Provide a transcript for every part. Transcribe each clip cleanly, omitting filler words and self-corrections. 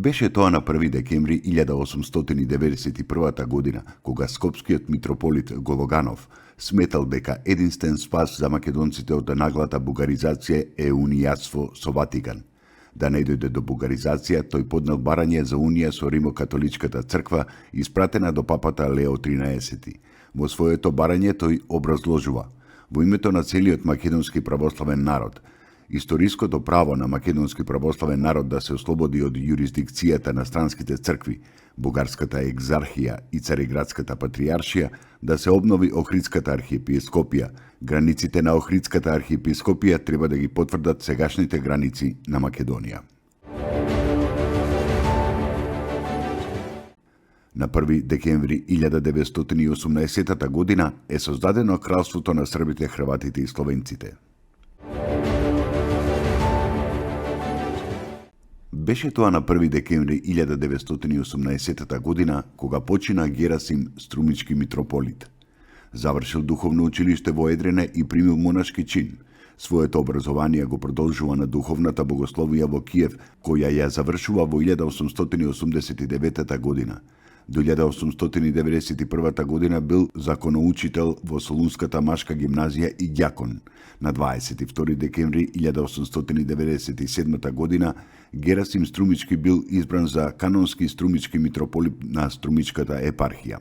Беше тоа на 1 декември 1891 година, кога скопскиот митрополит Гологанов сметал дека единствен спас за македонците од наглата бугаризација е унијатство со Ватикан. Да не дојде до бугаризација, тој поднел барање за унија со Римокатоличката црква, испратена до папата Лео 13. Во своето барање тој образложува: во името на целиот македонски православен народ, историското право на македонски православен народ да се ослободи од јурисдикцијата на странските цркви, бугарската екзархија и Цариградската патријаршија, да се обнови Охридската архиепископија. Границите на Охридската архиепископија треба да ги потврдат сегашните граници на Македонија. На 1 декември 1918 година е создадено Кралството на србите, хрватите и словенците. Беше тоа на 1 декември 1918 година, кога почина Герасим Струмички митрополит. Завршил духовно училиште во Едрене и примил монашки чин. Своето образование го продолжува на духовната богословија во Киев, која ја завршува во 1889 година. До 1891 година бил законоучител во Солунската машка гимназија и ѓакон. На 22 декември 1897 година Герасим Струмички бил избран за канонски струмички митрополит на Струмичката епархија.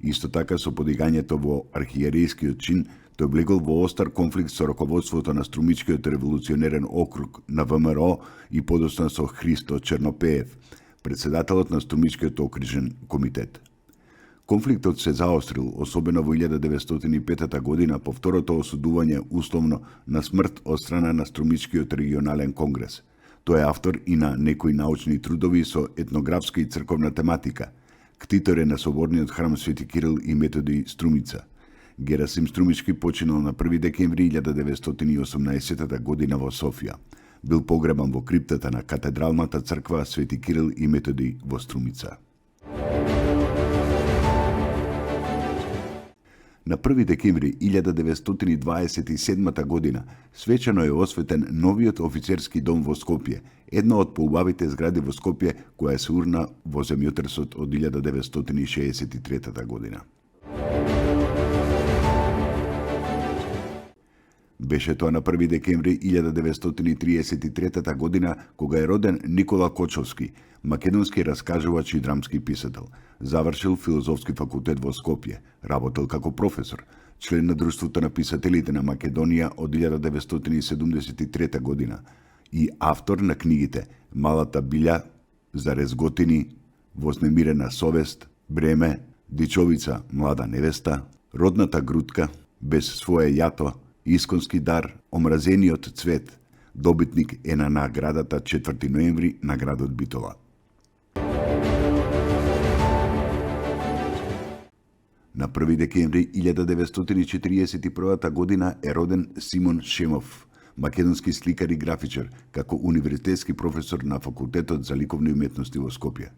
Исто така со подигањето во архиерејскиот чин, тој влегол во остар конфликт со раководството на Струмичкиот револуционерен округ на ВМРО и подоцна со Христо Чернопеев, председателот на Струмичкиот окружен комитет. Конфликтот се заострил, особено во 1905 година по второто осудување условно на смрт од страна на Струмичкиот регионален конгрес. Тој е автор и на некои научни трудови со етнографска и црковна тематика. Ктитор е на соборниот храм Свети Кирил и Методи Струмица. Герасим Струмички починал на 1 декември 1918 година во Софија. Бил погребан во криптата на катедралната црква Свети Кирил и Методи во Струмица. На 1 декември 1927 година свечено е осветен новиот офицерски дом во Скопје, една од поубавите згради во Скопје која се урна во земјотресот од 1963 година. Беше тоа на 1 декември 1933 година, кога е роден Никола Кочовски, македонски раскажувач и драмски писател. Завршил филозофски факултет во Скопје, работел како професор, член на Друштвото на писателите на Македонија од 1973 година и автор на книгите Малата билја, Зарез готини, Вознемирена совест, Бреме, Дичовица, млада невеста, Родната грудка, Без свое јато, Исконски дар, Омразениот цвет. Добитник е на наградата 4 ноември на градот Битола. На 1 декември 1941 година е роден Симон Шемов, македонски сликар и графичар, како универзитетски професор на Факултетот за ликовни уметности во Скопје.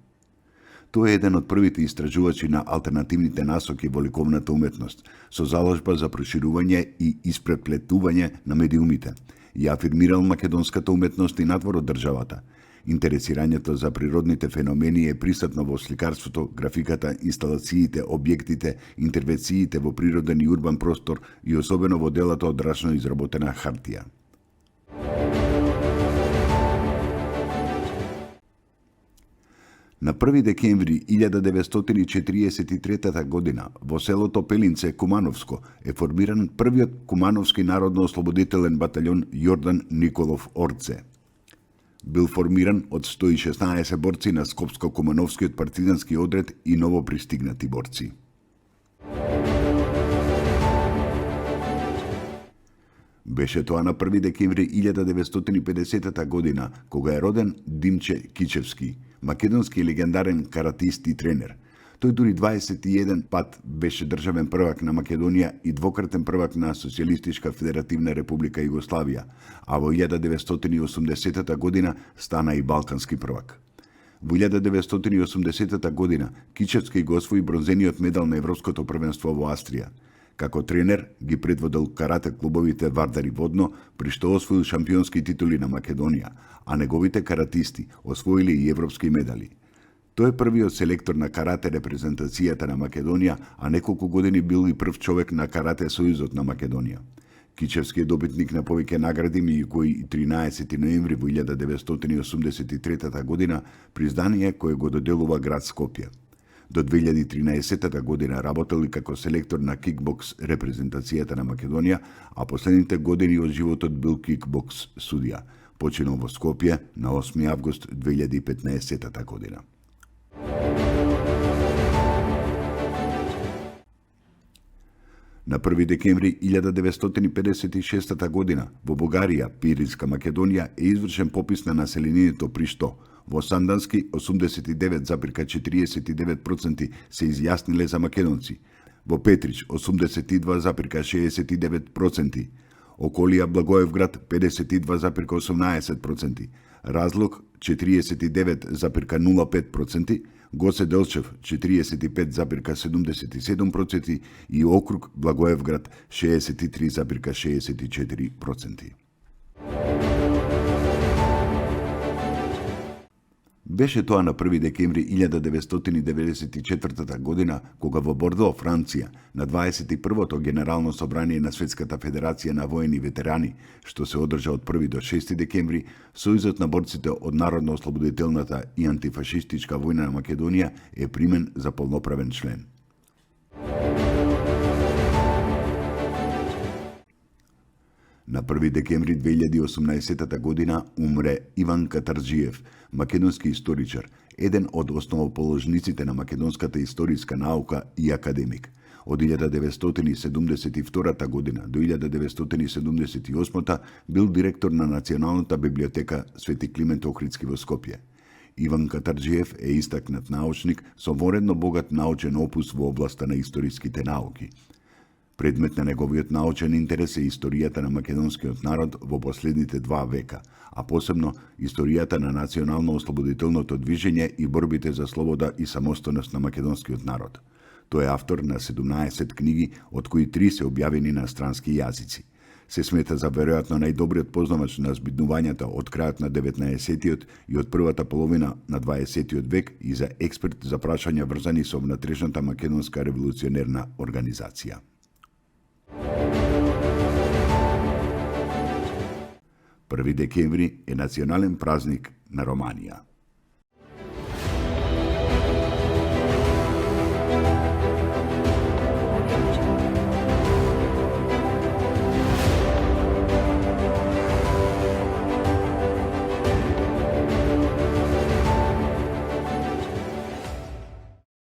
Тој е еден од првите истражувачи на алтернативните насоки во ликовната уметност, со заложба за проширување и испреплетување на медиумите. Ја афирмирал македонската уметност и надвор од државата. Интересирањето за природните феномени е присутно во сликарството, графиката, инсталациите, објектите, интервенциите во природен и урбан простор и особено во делата од рачно изработена хартија. На 1 декември 1943 година во селото Пелинце, Кумановско, е формиран првиот кумановски народно-ослободителен батальон Јордан Николов Орце. Бил формиран од 116 борци на Скопско-Кумановскиот партизански одред и новопристигнати борци. Беше тоа на 1 декември 1950 година, кога е роден Димче Кичевски, македонски легендарен каратист и тренер. Тој дури 21 пат беше државен првак на Македонија и двократен првак на Социјалистичка Федеративна Република Југославија, а во 1980 година стана и балкански првак. Во 1980 година Кичевски го освои бронзениот медал на Европското првенство во Австрија. Како тренер ги предводел карате клубовите Вардар и Водно, при што освоил шампионски титули на Македонија, а неговите каратисти освоили и европски медали. Тој е првиот селектор на карате репрезентацијата на Македонија, а неколку години бил и прв човек на карате сојузот на Македонија. Кичевски е добитник на повеќе награди, меѓу кои и 13 ноември во 1983 година при издание кое го доделува град Скопје. До 2013 година работел и како селектор на кикбокс репрезентацијата на Македонија, а последните години од животот бил кикбокс судија. Починал во Скопје на 8 август 2015 година. На 1 декември 1956 година во Бугарија, Пиринска Македонија, е извршен попис на населението при што во Сандански 89,49% се изјасниле за македонци, во Петрич 82,69%, околија Благоевград 52,18%, Разлог 49,05%, Гоце Делчев 45,77% и округ Благоевград 63,64%. Беше тоа на 1 декември 1994 година, кога во Бордо, Франција, на 21-то Генерално собрание на Светската федерација на воени ветерани, што се одржа од 1 до 6 декември, Сојузот на борците од Народно-ослободителната и антифашистичка војна на Македонија е примен за полноправен член. На 1 декември 2018 година умре Иван Катарджиев, македонски историчар, еден од основоположниците на македонската историска наука и академик. Од 1972 година до 1978 бил директор на Националната библиотека Свети Климент Охридски во Скопје. Иван Катарджиев е истакнат научник со воредно богат научен опус во областа на историските науки. Предмет на неговиот научен интерес е историјата на македонскиот народ во последните 2 века, а посебно историјата на национално-ослободителното движење и борбите за слобода и самостојност на македонскиот народ. Тој е автор на 17 книги, од кои 3 се објавени на странски јазици. Се смета за веројатно најдобриот познавач на збиднувањата од крајот на 19-тиот и од првата половина на 20-тиот век и за експерт за прашања врзани со внатрешната македонска револуционерна организација. Први декември е национален празник на Романија.